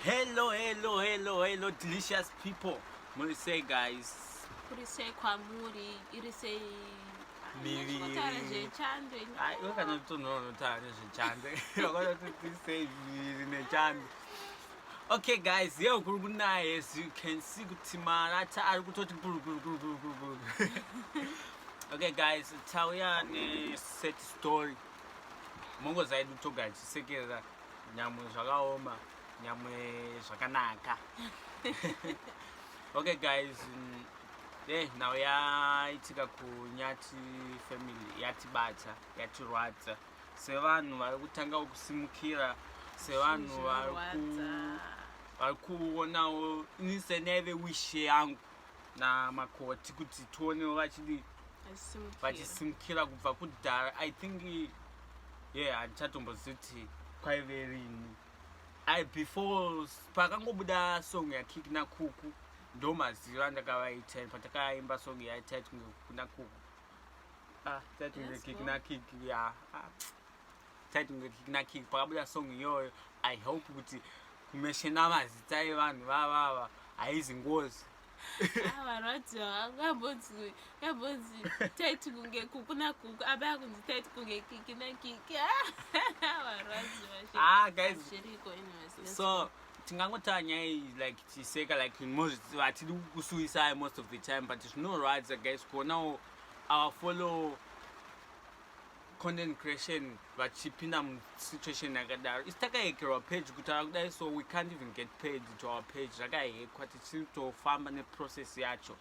Hello, hello, hello, hello, delicious people. Muri sei, guys? Kuri sei kwamuri? Iri sei? Miviri. Kutaura zvechando. Ai, iwe kana kutonhonotaura nezvechando. Wakada kuti sei miviri nechando. Okay guys, yo kuri kunaya, as you can see kuti marata ari kutoti guru guru guru guru guru guru. Okay guys, tauya ne-sad story. Mongozaidi kutogara tichisekerera nyamwe zvakaoma, nyamwe zvakanaka. Okay guys, nhau yaitika kuNyati family yatibata, yatirwadza sevanhu vari kutanga kusimukira, sevanhu vari vari kuonawo. Ini senaive wish yangu namakoti kuti tionewo vachidi vachisimukira kubva kudhara. I think, yeah, handichatombozivi kuti kwaive rini. I before pakangobuda song yaKiki naKuku, ndo maziva andakavaita patakaimba song yaitaiti kunge kuna Kuku, ah, taiti kunge Yes, Kiki go. naKiki ya, ah, taiti kunge Kiki naKiki. Pakabuda song iyoyo, I hope kuti kumeshena mazita evanhu vavava haizi ngozi. Varwadziwa. Ngambonzi taiti kunge Kuku naKuku, apa yakunzi taiti kunge Kiki naKiki. Varwadziwa. Ah, guys. Zviriko. Anyways, let's So tingangotaura nyaya iyi like tichiseka, like most hatidi kusuisai most of the time, but zvinorwadza guys kuonawo our follow content creation vachipinda musituation yakadaro. Isi takahekerwa page kutaura kudai, so we can't even get paid to our page. Zvakahekwa, tichitofamba neprocess yacho,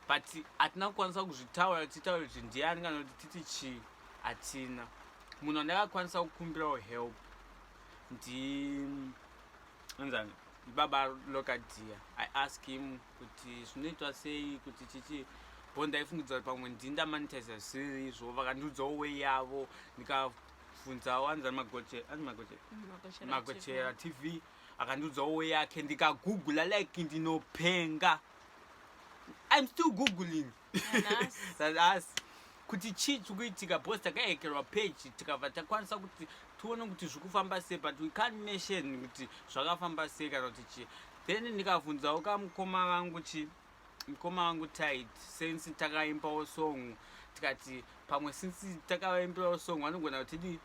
but hatina kukwanisa kuzvitaura, titaure kuti ndiani kana kuti titi chii. Hatina munhu andakakwanisa kukumbirawo help. Ndi anzani, baba Lokadia. I ask him kuti zvinoitwa sei, kuti chichi bo ndaifungidza kuti pamwe ndindamonetiza zvisiri izvo. Vakandiudzawo way yavo. Ndikabvunzawo anzani, Magoche, anzi Magoche, Magochera TV, akandiudzawo way yake. Ndikagoogle like ndinopenga. I'm still googling asi kuti chii chiri kuitika, because takahekerwa page, tikabva takwanisa kuti tione kuti zviri kufamba sei, but we can't mention kuti zvakafamba sei kana kuti chii. Then ndikabvunzawo kamukoma vangu, chi mukoma vangu Tit, since takaimbawo song, tikati pamwe since takavaimbirawo song vanogona kutidi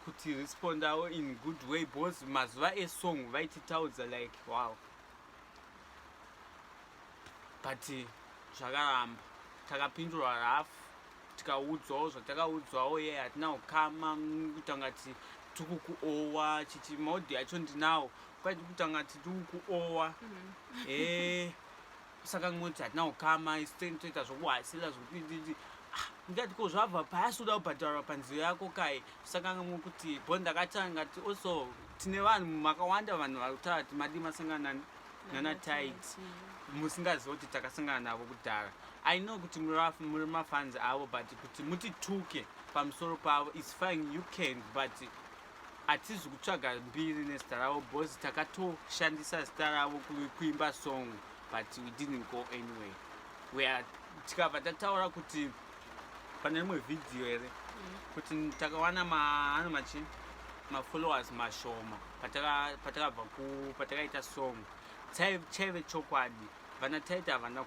kuti respondawo in good way, because mazuva esong vaititaudza like wow, but zvakaramba. Takapindurwa rafu, tikaudzwawo zvatakaudzwawo ye hatina kukama kutanga ti tikukuowa chichi maaudio acho ndinawo kwaiti kutanga ti tikukuowa e saka ngoti hatina kukama isu toita zvokuhasila zvokudididi. Ndikati ko zvabva payasi uda kubhadharwa panziyo yako kai? Saka kuti bo ndakatanga ti also tine vanhu makawanda, vanhu vari kutaura kuti madi masangana nana Tit, musingazivi kuti takasangana navo kudhara. I know kuti muri mafans avo, but kuti mutituke pamusoro pavo is fine, you can, but hatizi kutsvaga mbiri nezita ravo, because takatoshandisa zita ravo kuimba song, but we didn't go anywhere. We are tikabva tataura kuti pane rimwe vhidhiyo here kuti takawana ano machi mafollowers mashoma patakabva patakaita song. Chaive chokwadi, vana Taita havana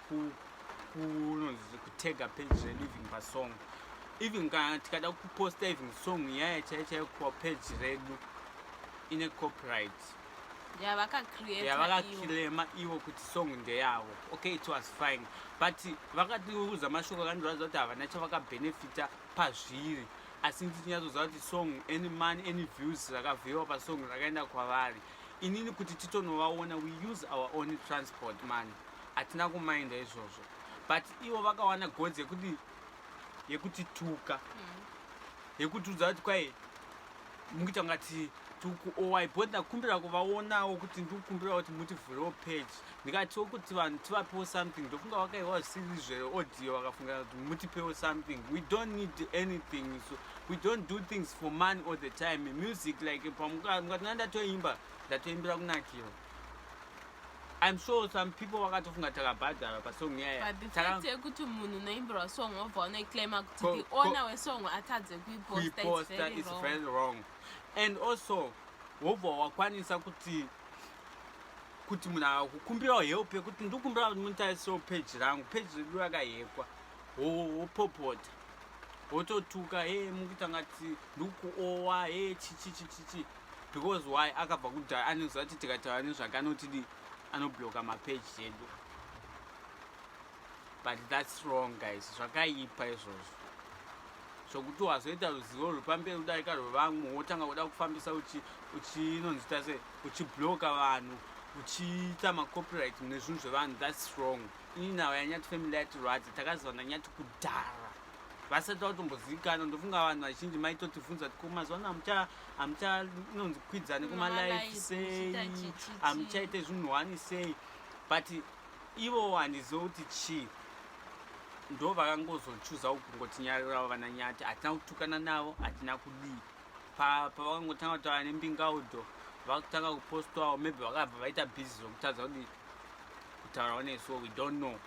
kunonzi kutega page redu even pasong, even kana tikada kuposta even song yaya chaiyo chaiyo page redu ine copyright. Yavakacreata. Yavakaclaima ivo kuti song ndeyavo. Okay, it was fine, but vakatiudza mashoko akandiratidza kuti havana chavakabhenefita pazviri, asi ndichinyatsoziva kuti song, any money, any views rakavhiwa pasong rakaenda kwavari. Inini kuti titonovaona, we use our own transport money. Hatina kumainda izvozvo, but ivo vakawana godzi yekuti yekutituka, yekutiudza kuti kwai mukuita kungati tikuowai bo. Ndakumbira kuvaonawo kuti ndikukumbira kuti mutivhurewo page, ndikatiwo kuti vanhu tivapewo something. Ndofunga vakaiwa zvisiri zveaudio, vakafunga kuti mutipewo something. We don't need anything, so we don't do things for money all the time. Music, like mukati ndatoimba, ndatoimbira kunakirwa. I'm sure some people vakatofunga takabhadhara pasong yaya. But the fact yekuti munhu unoimbirwa song wobva unoiclaima kuti the owner wesong atadze kuiposta, it's kuiposta very is wrong. Very wrong. And also wobva wakwanisa kuti Kuti munhu akakukumbirawo help yekuti ndikumbira kuti mutarisewo page rangu, page redu rakahekwa, wopopota, wototuka, he, mukuita ngati ndikukuowa, he, chichi chichichi, because why? Akabva kudhara, anoziva kuti tikataura nezvake anotidi, anobloka mapeji edu. But that's wrong, guys. Zvakaipa izvozvo, zvokuti wazoita ruzivo rwepamberi kudarika rwevamwe, wotanga kuda kufambisa uchinonzita sei, uchibloka vanhu, uchiita macopyright nezvinhu zvevanhu. That's wrong. Ini nawo yaNyati family yatirwadza. Takazivana Nyati kudhara vasati vatombozivikanwa. Ndofunga vanhu vazhinji maitotibvunza kuti ko mazuva ano hamucha inonzi kwidzane kumalife Kumalive, sei, muchiita chi. hamuchaite zvinhu wani sei? But ivo handizivi kuti chii, ndo vakangozochuza kungotinyarirawo. Vana Nyati hatina kutukana navo, hatina kudii. Pavakangotanga kutaura nembingaudo, vakutanga kupostwawo, maybe vakabva vaita busy zvokutadza kuti kutaurawo nesuwo. We don't know.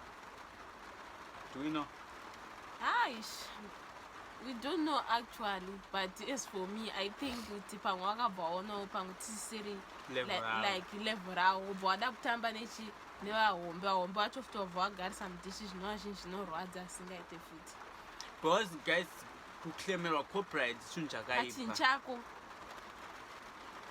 Do we know? Aish, we don't know actually, but as for me, I think kuti pamwe vakabva vaonawo pamwe tisisiri Level ravo. Like level ravo, ubva wada kutamba nechi nevahombe, vahombe vacho futi wabva wagarisa mudhishi, zvinova zvinhu zvinorwadza asingaite futi. Because guys, kuclaimerwa copyright chinhu pachinhu chakaipa. Chako.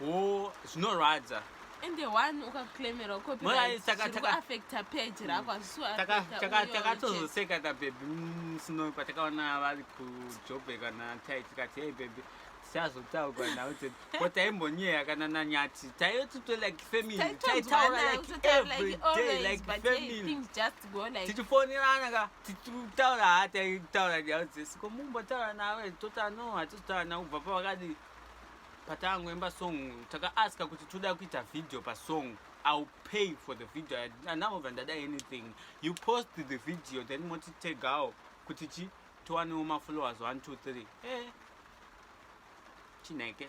Wo zvinorwadza. Ende one, ukaclaimerwa Mura, copyright, zviri kuaffecta page rako, hazvisi kuaffecta uyo. Takatozoseka tabhebhi musino patakaona vari kuJobek kana Tai, tikati, "Hey baby, tichazotaurwa nhau dzedu." Ko taimbonyeya kana naNyati, taitito like family, taitaura like every day, like family. Things just go like Tichifonirana ka, tichitaura, ha, taitaura nhau dzese. Ko mumbotaura nawe? Tota no, hatitotaura navo kubva pavakadi patangoimba song. Takaaska kuti toda kuita video pasong. I'll pay for the video, andambobva ndada anything. You post the video, then motitegawo kuti chi tiwanewo mafollowers 1 2 3, eh, chineke.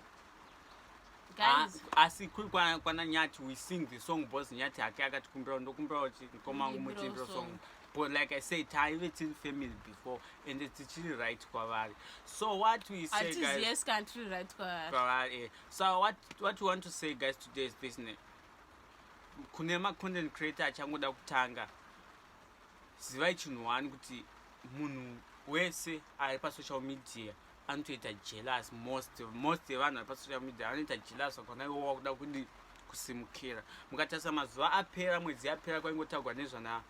Guys. Ah, asi kuri kwana Nyati, we sing the song because Nyati hake akatikumbira, ndokumbira kuti mukoma wangu Muimbirawo mutiimbira song. Song. But like I say, taive tiri family before and tichiri right kwavari. So what we say, guys, Hatiziye country right kwavari. Kwavari, eh. So what we want to say, guys, today is this ne kune macontent creator achangoda kutanga, zivai chinhu one, kuti munhu wese ari pasocial media anotoita jealous. Most yevanhu vari pasocial media vanoita jealous. Vakona iwo wakuda kudi kusimukira. Mukatarisa mazuva apera, mwedzi yapera, kwaingotaurwa nezvana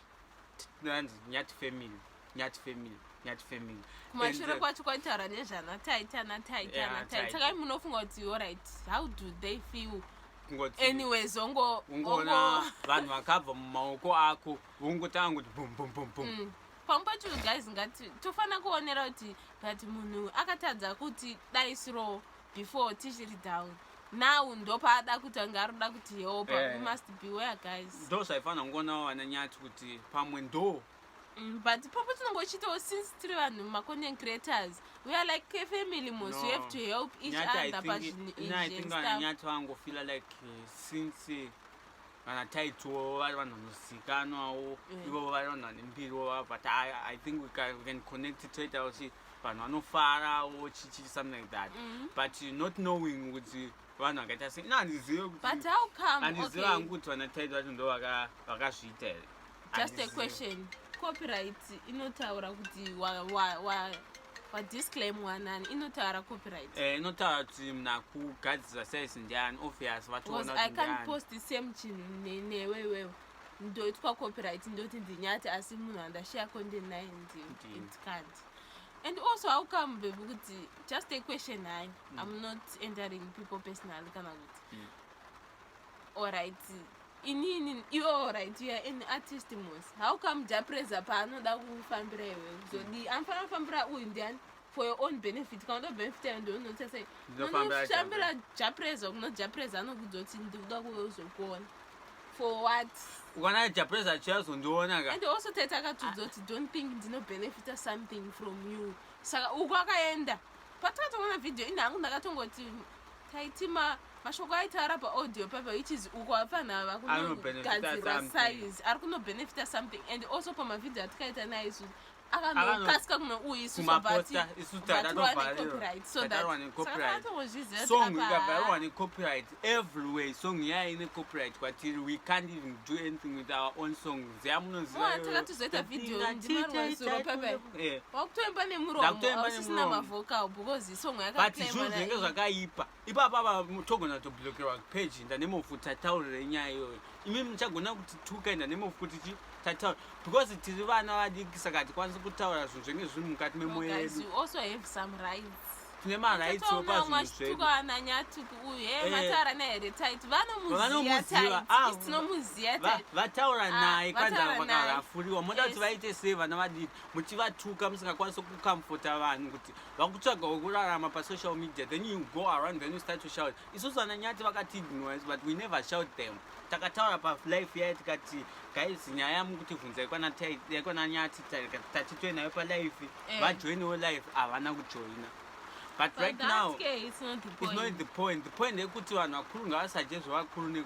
nanzi Nyati family, Nyati family, Nyati family. Kumashure And, kwacho kwaitaura nezvana Taita naTaita Yeah, naTaita. Taita. Saka munofunga kuti alright, how do they feel? Kungoti Anyways, ongo ungoona vanhu vakabva mumaoko ako vongotanga kuti bum bum bum bum. Pamwe pacho guys, ngati tofanira kuonera kuti, but munhu akatadza kuti daisiro before tichiri down, now ndopaada kuti anga arikuda kuti helpa. We must beware, guys. Ndo zvaifanira kungonawo vana Nyati kuti pamwe ndo But papo tinongochitawo, since tiri vanhu macontent creators, we are like a family mos. No. We have to help each Nyati, I other think pazvinhu ini I izvi think and vana stuff. Nyati vangofila like since vana Taitiwo vari vanhu vanozikanwawo, ivovo vari vanhu vane mbiriwo, but I think we can connect, toita kuti vanhu vanofarawo, chichi, something like that. But not knowing kuti vanhu vakaita sei, ino handizive kuti But how come? Handizive Okay, hangu kuti vana Taiti vacho ndo vakazviita here. Just a Handizive. question. Copyright inotaura kuti wadisclaim wanani? Inotaura copyright? Eh, inotaura kuti munhu akugadzira size ndiani, obvious Because vatoona I kuti can't ndiani. post the same chinhu newe iwewe, ndoitwa copyright, ndoti ndiNyati, asi munhu andashare content naye Ndini. it can't. And also, how come, baby, kuti, just a question hayi, I'm not entering people personally kana kuti alright, inini iwe, alright, you are an artist mos, how come Japreza paanoda kufambira iwewe kuzodi anofanira kufambira uyu ndiani for your own benefit? Kana uda benefit yayo, ndounoita sei? Ndinofambira. Unofambira Japreza kuno, Japreza anokudza kuti ndikuda kuzokuona for what? Ukaona Japreza achiyazondiona ka. And also Taita akatudza kuti don't think ndinobenefita something from you. Saka uku akaenda, patakatoona video ini hangu ndakatongoti Taiti mashoko aitaura paaudio paper, which is uku afanha Anobenefita vakunogadzirwa something. size ari kunobenefita something. And also pamavhidhio atikaita naye isusu. Akanokasika kuno uyu isu kumaposta isu tatatovharirwa necopyright song ikavharirwa necopyright everywhere. Song iya ine copyright kwatiri. We can't even do anything with our own song. Ziya munoziva. Takatozoita video ndimarwazuro pepe. Wakutoimba nemuromo. Ndakutoimba ausisina nemuromo. Mavocal because song But zvinhu zvinenge zvakaipa ipapa pa togona kutoblokerwa page in the name of kuti tataurire nyaya iyoyo. Imi muchagona kuti tuka in the name of kuti chi tataura because tiri vana vadiki, saka hatikwanisi kutaura zvinhu zvinenge zviri mukati memwoyo Guys, yedu. you also have some rights. Tine marights pa zvinhu zvedu. Tuka nanyatuku uyu he. Eh. Mataura naye here Tait? Vanomuziya. Vanomuziva. Tait. Ah, Isi tinomuziya Tait. Vataura Ah, naye kwanza. Vataura naye. Vakarafuriwa moda kuti vaite sei vana vadiki muchivatuka, musingakwanisi kucomforta vanhu kuti vakutsvagawo kurarama pasocial media? Then you go around, then you start to shout. Isusu vana Nyati vakatiignore, but we never shout them. Takataura palife yayo tikati, "Guys, nyaya mukutivhunza yekwana Nyati tatitoi nayo palife." Vajoiniwo life, havana kujoina, but But right that's now okay, it's not the it's point. not the point. The point ndeyekuti vanhu vakuru ngavasadye zvevakuru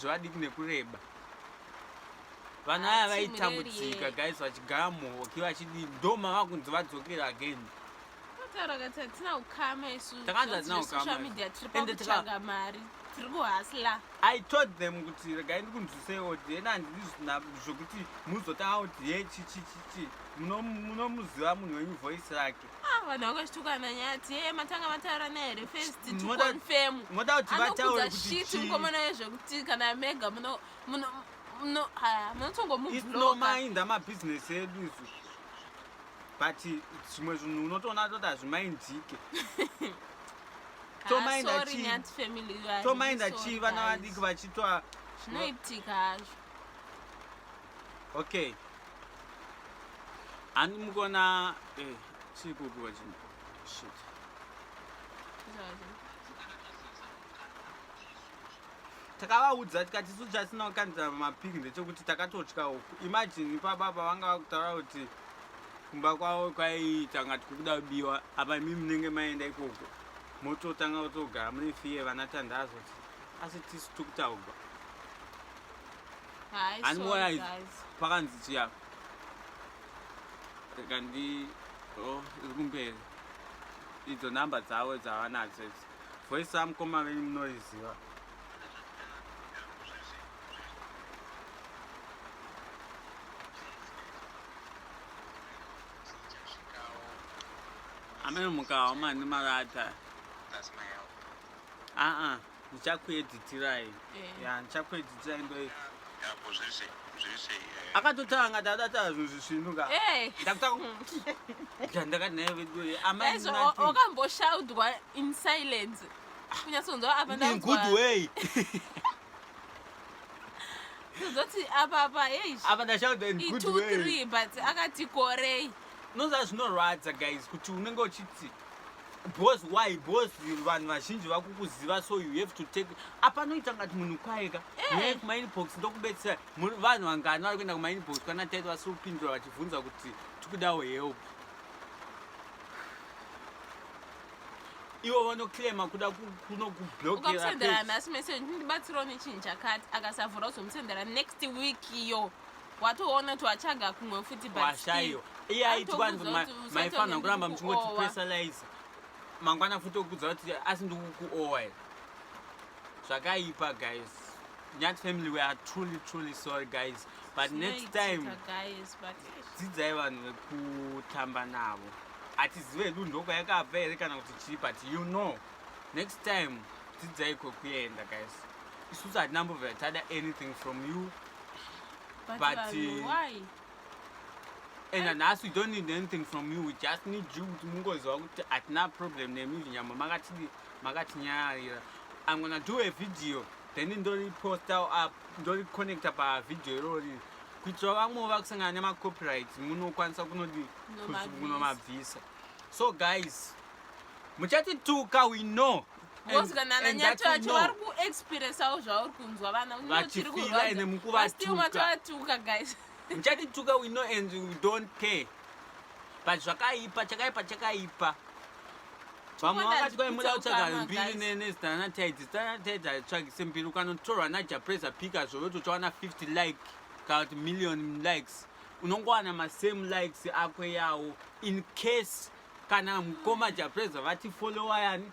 zvevadiki nekureba. Vana aya Ah, vaitambudzika timureri. guys, vachigara muhoki vachidii, ndo mava kunzi vadzokera again. Taura kati hatina ukama isu. Takanzi hatina Zvinonzi ukama social isu. media tiri Ende pakutsvaga mari, tiri kuhustla. I told them kuti regai ndikunzwiseiwo kuti ena handidi zvokuti muzotanga kuti ye chi chi chi chi. Munomuziva munhu wenyu, voice rake. Ah, vanhu vakachituka Nyati ye, matanga mataura naye here first to confirm? Moda kuti vataure Anokudza kuti shit chii? mukomana wezvekuti kana mega munotongomubloka. Isinomainda mabhizinesi edu isu, but zvimwe zvinhu unotoona toti hazvimaindike. Tomainda Sorry, chii? Nyati family, you are Tomainda really sorry, chii vana guys. vadiki vachitwa? Zvinoitika hazvo. Okay, handi mukuona chii kupiwa chinhu shit. Izvozvo. Takavaudza tikati isu chatisina kukandira mapiki ndechekuti takatotya uku. Imagine ipapa vanga vakutaura kuti kumba kwavo kwaiita ngati kukuda kubiwa apa, imi munenge maenda ikoko mototanga kutogara mune fear. Vana Tandazo kuti asi tisu tikutaurwa. Hai, Handi sorry, muona guys. pakanzi chiya rega ndi oh, iri kumberi idzo nhamba dzavo dzavanadzo idzi. Voice ramukoma venyu munoriziva. Amene mukawa mani marata. That's my help. Aa, ndichakuedhitirai. Eh. Ya, ndichakuedhitirai ndo. Yapo zviri sei? Zviri sei? Akatotanga ngati adataura zvinhu zvisvinuka. Eh. Ndakati naye vedu Guys, amai wakamboshaudwa in silence kunyatsonzwa apa? In good way. Ndozoti apa apa hey. Apa ndashaudwa in good I2 way. 3, but akati korei. Unoziva zvinorwadza guys, kuti unenge uchiti because why? Because vanhu vazhinji vakukuziva, so you have to take apanoita ngati munhu kwaeka Eh. kumainbox ndokubetsera. Vanhu vangani vari kuenda kumainbox kana taiti vasiri kupindura vachibvunza kuti tikudawo help? Ivo vanoclaima kuda kunokublokera. Ukamusendera nhasi message, "Ndibatsirawo nechinhu chakati," akasavhura, uzomusendera next week iyo watoona kuti wachaga kumwe futi, but Washayiwa. Iye aiti kwanzi Anotokuudza kuti usaita maifanira kunge kuramba ndikukuowa. muchingoti mangwana futi okudza kuti asi ndikukuowa here. Zvakaipa guys. Nyat family, we are truly truly sorry guys, but next time Zvinoitika, guys, but dzidzai vanhu vekutamba navo. Hatizive hedu ndokwayakabva here kana kuti chii, but you know, next time dzidzai kwekuenda guys. Isusu hatina mbobvira tada anything from you. But But, vanhu, why? And nhasi we don't need anything from you. We just need you kuti mungoziva kuti hatina problem nemi, nyama makatidi makatinyarira. I'm gonna do a video, then ndoriposta up, ndoriconnecta pavideo irori kuitira vamwewo vakusangana nemacopyright munokwanisa kunodi Kunomabvisa. kunomabvisa. So guys, muchatituka, we know. Because kana And that nanyacho we vacho know. vari kuexperiensawo zvauri kunzwa, vana tiri Vachifeela ende mukuvatuka. Matovatuka guys. Muchatituka, we know, and we don't care, but zvakaipa, chakaipa chakaipa. Vamwe Chokwadi vakati kwai muda hachipitsa kutsvaga ukama, mbiri guys. nezita nataiti. Zita nataiti hatsvagise mbiri. Ukanotorwa naJapresa Pika zvovototowana 50 like kana kuti million likes. Unongowana masame likes ako yawo in case kana mukoma Japreza vati follower yani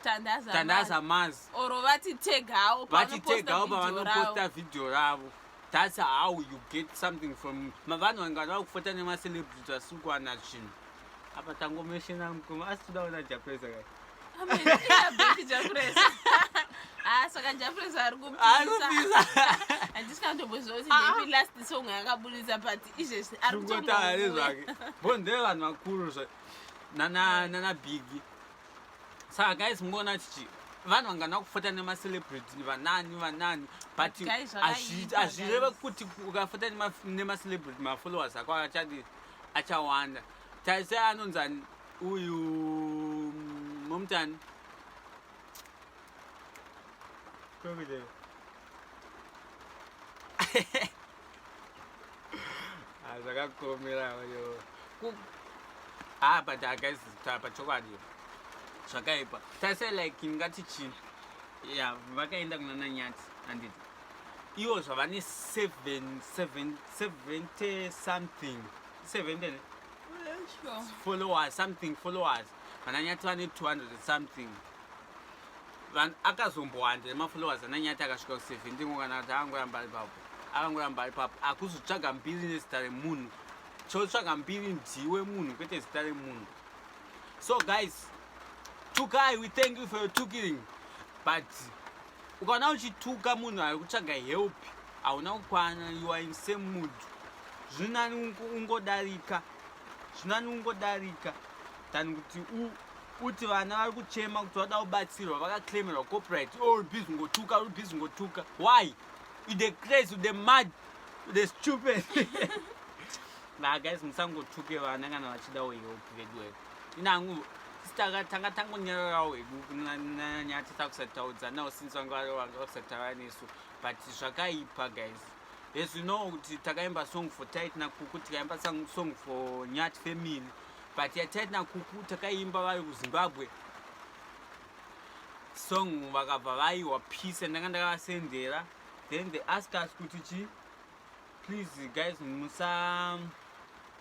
Tandaza. Tandaza Mazi. Oro vati tegawo. Vati tegawo pavanoposta video ravo. That's how you get something from vanhu vange vanoda kufota nemacelebrity vasiri kuwana zvinhu. Apa tangomeshena mukoma asi toda kuona Japreza kai. Ah, saka Japreza ari kupisa. Handisi kandomboziva kuti ah. ndeipi last song yakaburitsa but izvezvi ari kutongotaura zvake. Bo ndevanhu vakuru zve. Nana nana Biggie. Saka guys munoona chichi vanhu vangana kufota nemacelebrity vanani vanani but hazvireve kuti ukafota nemacelebrity mafollowers ako achadi achawanda. Tarise anonzani uyu momutani ah, zvakakomera ah but ah, guys pachokwadi zvakaipa tase like ngati chi ya vakaenda kuna nanyati handiti ivo zvavane 70 something 70 followers something followers vananyati vane 200 something akazombowanda emafollowers ananyati akasvika ku 70 ngo kana kuti akangoramba ari papo akangoramba ari papo akuzotsvaga mbiri nezita remunhu chotsvaga mbiri ndiwe munhu kwete zita remunhu. So guys, tukai, we thank you for your tuking, but ukaona uchituka munhu ari kutsvaga help hauna kukwana, you are in same mood. Zvinani ungodarika, zvinani ungodarika than kuti uti vana vari kuchema kuti vada kubatsirwa vakaclaimerwa copyright. Oh, uri busy ngotuka, uri busy ngotuka. Why you the crazy, you the mad, you the stupid? Nah guys, musangotuke vana kana vachidawo help vedu. Inangu tanga tangonyararawo hedu nanyati takusataudzanawo since vanga vari vanga vakusataura nesu, but zvakaipa guys. As you know kuti takaimba song for Tit naKuku, tikaimba song for Nyat family, but yaTit naKuku takaimba vari kuZimbabwe song vakabva vaiwa peace ndanga ndakavasendera. Then they ask us kuti chi please guys musa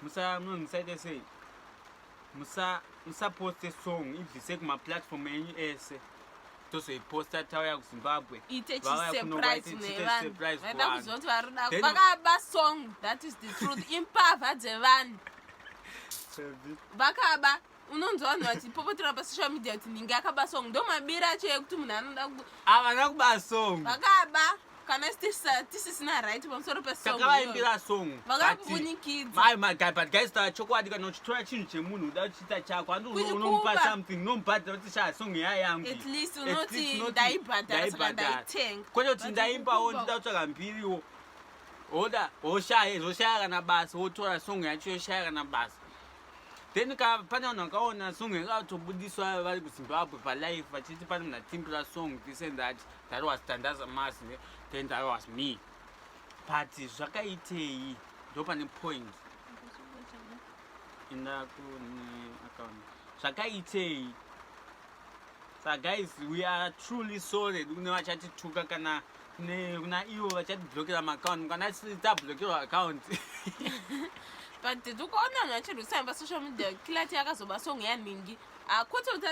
musa musaite sei musa musaposte song, ibvise kumaplatform enyu ese, tozoiposta tauya kuZimbabwe. Ite chisurprise nevanhu vaida kuziva kuti varuda vakaba song. That is the truth. Impavha dzevanhu vakaba. Unonzwa vanhu vachipopotera pasocial media kuti ninge akaba song. Ndo mabira acho ekuti munhu anoda havana kuba song. Vakaba kana tisisina right pamusoro pesong. Takavaimbira song. Vakabunikidza. But guys, taura chokwadi, kana uchitora chinhu chemunhu uda kuchiita chako, handi unomupa something, unomubhadhara kuti sha song ya yangu. At least unoti ndaibhadhara saka ndaitenga. Kwete kuti ndaimbawo ndida kutsvaga mbiriwo oda woshaya zvoshaya kana basa, wotora song yacho yoshaya kana basa. Then ka pane vanhu vakaona song yakatobudiswa vari kuZimbabwe palife vachiti pane munhu atimbira song this and that. That was Tandaza Mas, then that was me. But zvakaitei ndo pane point inda kune account zvakaitei. Saka guys, we are truly sorry kune vachatituka kana kuna ivo vachatiblokera maaccount kana tablokerwa account. But tikuona vanhu vachirwisana pasocial media kilati yakazoba song yaningi akwete kuti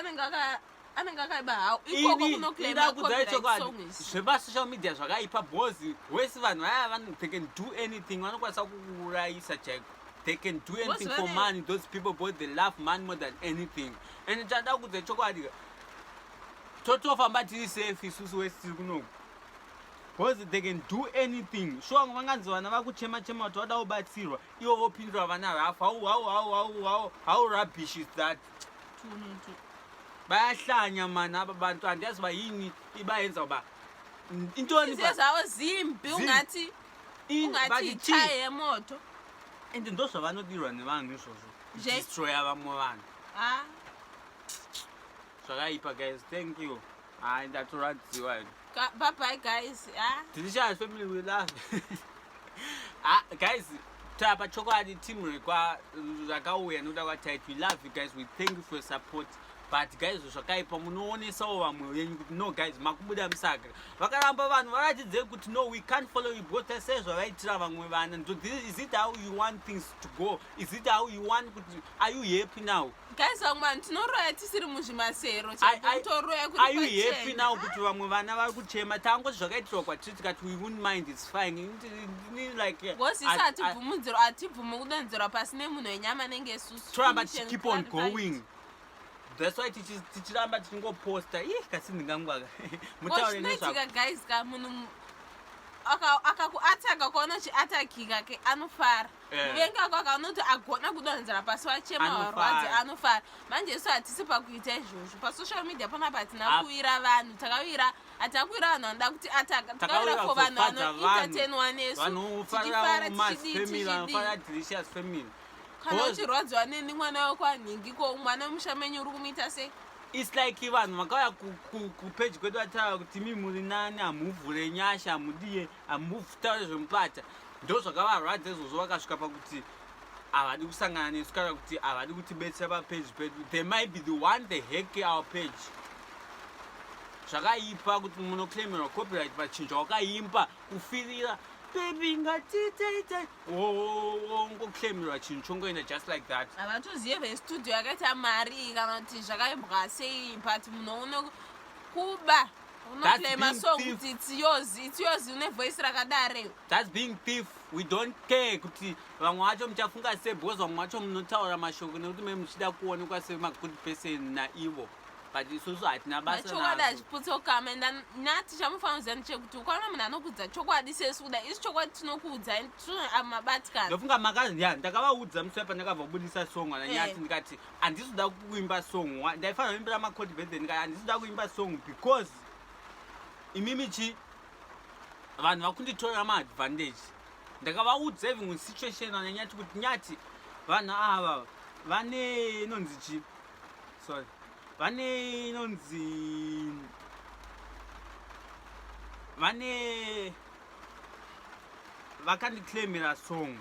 anenge akaiba hawo ikoko kunoclaima copyright song is Zvepasocial media zvakaipa because wese vanhu vaya vanhu they can do anything, vanokwanisa kukuurayisa chaiko. They can do anything for money, those people, but they love money more than anything. And chada kudza chokwadi, totofamba tiri safe isusu wese tiri kunoku because they can do anything. Sure, vanganzi vana vakuchema chema kuti vada kubatsirwa, ivo vopindura vana rafu. How rubbish is that? Bayahlanya mani aba bantu. Andiyazi uba yini ibayenza uba intoni. Inhliziyo zavo zimbi ungathi ungathi itshaye yemoto. And ndo zvavanodirwa nevanhu izvozvo. Nje. Destroya vamwe vanhu. Ah. Zvakaipa guys, thank you. Hayi, ndatorwadziwa. Bye bye guys, ah. Delicious family, we love. Ah, guys, tapa chokwadi team rekwa rakauya nokuda kwaTit. We love you guys, we thank you for your support. But guys, zvakaipa, munoonesawo vamwe venyu kuti no guys, makubuda musaga. Vakaramba vanhu varatidzei kuti no, we can't follow you, because sezvavaitira vamwe vana. Is it how you want things to go? Is it how you want kuti, are you happy now? Guys, vamwe vanhu tinoroya tisiri muzvimasero. Chaitoroya. Are you happy now kuti vamwe vana vari kuchema? Tangoti zvakaitirwa kwatiri, tikati we wouldn't mind, it's fine. Like, Because isi hatibvumudzirwa, hatibvumi kudonzerwa pasi nemunhu wenyama nenge isusu. Toramba tichikeep on going. That's why tichiramba tichingoposta. Ih, kasi ndingangwaka mutaure. Zvinoitika guys ka, munhu akakuataka, ukaona uchiatakika ke, anofara. Muvengi ako akaona kuti agona kudonzera pasi, wachema, warwadzi, anofara. Manje isu hatisi pakuita izvozvo pasocial media panapa. Hatina kuwira vanhu, takawira, hatina kuwira vanhu vanoda kuti ataka. Takawira for vanhu vanoentertainwa nesu, tichifara, tichidii, tichidii. Kana uchirwadziwa neni, mwana wekwanhingi, ko mwana wemusha menyu uri kumuita sei? It's like vanhu vakauya kupeji kwedu vataura kuti mi muri nani, hamuvhure nyasha, hamudiye, hamutaure zvemupata. Ndo zvakavarwadza izvozvo, vakasvika pakuti havadi kusangana nesu kana kuti havadi kutibetsera papeji pedu. They might be the one they hack our page. Zvakaipa kuti munoclaimerwa copyright pachinhu chawakaimba, kufirira baby ngatiteite, wongoclaimerwa chinhu chongoenda just like that. Havatozive vestudio yakaita mari kana kuti zvakaimbwa sei, but munhu uno kuba unoclaima song kuti it's yours, it's yours, une voice rakadare. That's being thief. We don't care kuti vamwe vacho muchafunga sei, because vamwe vacho munotaura mashoko nekuti me muchida kuonekwa semagood person naivo, but isusu hatina basa. Chokwadi hachiputsa enda nati. Chamufanira kuziva ndechekuti ukaona munhu anokudza chokwadi sesu kuda isi chokwadi tinokuudza, mabatikana. Ndofunga makaziya, ndakavaudza musi pandakabva kubudisa song ananyati. Ndikati handisi kuda kuimba song. Ndaifanira kuimbira macode birthday. Ndikati handisi kuda kuimba song because imimi chi vanhu vakunditorera maadvantage. Ndakavaudza even situation ananyati kuti nyati, vanhu ava vane inonzi chi, sorry, vane inonzi vane vakandiclaimira song.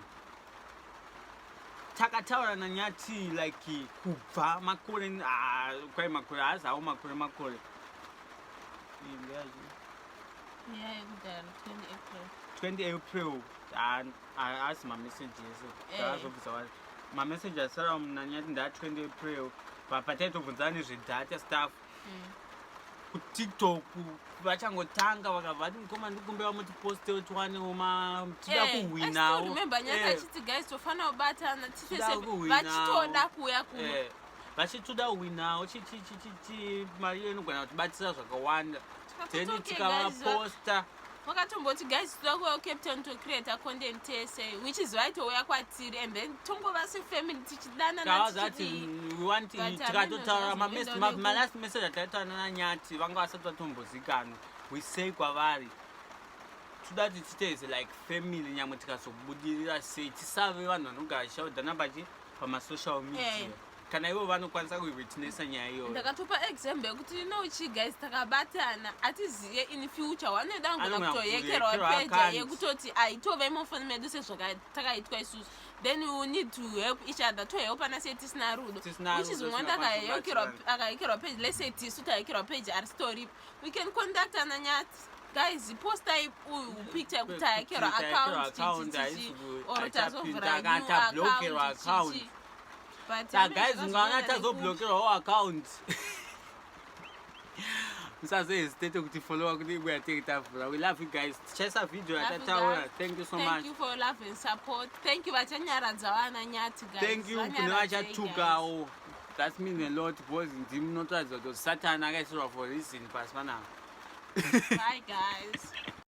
Takataura nanyati like kubva makore, ah, kwai makore haazawo makore, makore. Iyi ndeyachi? Yekudhara, 20 April. 20 April. Haasi mameseji ese. Takazobvisa wari mameseji asara nanyati ndaa 20 April, pataitobvunzana nezvedata stuff. KuTikTok vachangotanga, vakabva vati, "Mukoma, ndikumbira mutipostewo tiwanewo tida kuhwinawo." Remember nyati achiti, "Guys, tofanira kubatana tite Tida kuhwinawo. Vachitoda kuuya kuno. Vachitoda kuhwinawo chi mari iyo inogona kutibatsira zvakawanda. Then Tikatoti, "Okay, guys, tikavaposta. Vakatomboti, guys, toda kuuya kuCape Town tocreata content tese," which is vaitouya kwatiri, and then tongova sefamily tichidanana. Tavazati Tichidii. we want But tikatotaura hameno zvazopinda. Malast message ataitaura nanyati, vanga vasati vatombozikanwa. We say kwavari toda kuti titeze like family, nyamwe tikazobudirira sei, tisave vanhu vanogara chishaudhana pachi pamasocial media. Kana ivo vanokwanisa kuwitnessa nyaya iyoyo. Ndakatopa example yekuti nochi guys, takabatana, hatiziye in future wanoda ngona Anogona kutoyekerwa kuyekerwa peja account. Yekutoti haitove mufoni medu sezvatakaitwa isusu. Then we will need to help each other, tohelpana sei tisina rudo? Tisina Which is rudo, mwana tisingakwanisi kubatsirana. Akayekerwa page, let's say tisu tayekerwa page, ari story, we can contact ananyati, "Guys, postai uyu picture yekuti tayekerwa Tayekerwa account, account, chichi, haisi chichi, or haichapinda, tazovhura kana new tablokerwa account, account." chichi." But Sa guys, hameno ungaona zvakazoenda. tazoblokerwawo account, musazohesitate kuti followa kuti imwe yatenge tavhura. We love you guys. Tichaisa video Love you yatataura. guys. Thank you so Thank much. you for love and support. Thank you vachanyaradza vana nyati, guys. Thank you kune Vanyaradzei, guys. vachatukawo. That mean a lot because ndimi munotoratidza kuti Satani akaisirwa for reason pasi panapa. Bye guys.